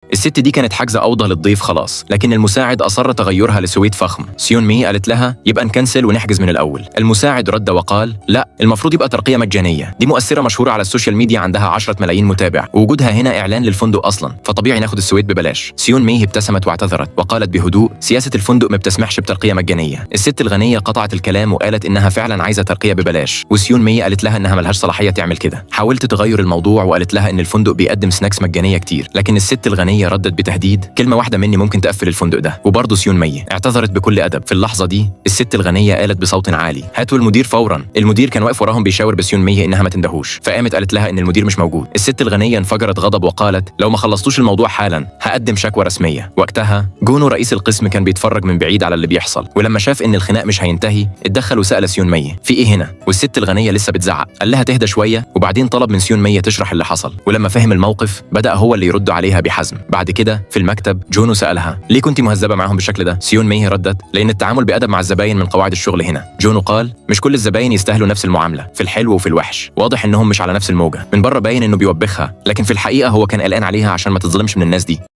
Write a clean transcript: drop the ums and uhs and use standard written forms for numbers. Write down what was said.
الست دي كانت حاجزه اوضة للضيف خلاص، لكن المساعد اصر تغيرها ل suite فخم. سيون مي قالت لها يبقى نكنسل ونحجز من الاول. المساعد رد وقال لا، المفروض يبقى ترقيه مجانية، دي مؤثرة مشهورة على ال social media، عندها 10 ملايين متابع، ووجودها هنا اعلان للفندق اصلا، فطبيعي ناخد ال suite ببلاش. سيون مي ابتسمت واعتذرت وقالت بهدوء سياسة الفندق ما بتسمحش بترقيه مجانية. الست الغنية قطعت الكلام وقالت انها فعلا عايزه ترقيه ببلاش، وسيون مي قالت لها انها ملهاش صلاحية تعمل كده. حاولت تغير الموضوع وقالت لها ان الفندق بيقدم snacks مجانية كتير، لكن الست الغنية ردت بتهديد كلمة واحدة مني ممكن تقفل الفندق ده. وبرضه سيون مي اعتذرت بكل ادب. في اللحظة دي الست الغنية قالت بصوت عالي هاتوا المدير فورا. المدير كان واقف وراهم بيشاور بسيون مي انها ما تندهوش، فقامت قالت لها ان المدير مش موجود. الست الغنية انفجرت غضب وقالت لو ما خلصتوش الموضوع حالا هقدم شكوى رسمية. وقتها جونو رئيس القسم كان بيتفرج من بعيد على اللي بيحصل، ولما شاف ان الخناق مش هينتهي اتدخل وسأل سيون مي في ايه هنا، والست الغنية لسه بتزعق. قال لها تهدى شوية، وبعدين طلب من سيون مي تشرح اللي حصل. ولما فهم الموقف بدأ هو اللي يرد عليها بحزم. بعد كده في المكتب جونو سألها ليه كنت مهذبة معاهم بالشكل ده؟ سيون مي ردت لأن التعامل بأدب مع الزباين من قواعد الشغل هنا. جونو قال مش كل الزباين يستاهلوا نفس المعاملة في الحلو وفي الوحش، واضح انهم مش على نفس الموجة. من بره باين انه بيوبخها، لكن في الحقيقة هو كان قلقان عليها عشان ما تتظلمش من الناس دي.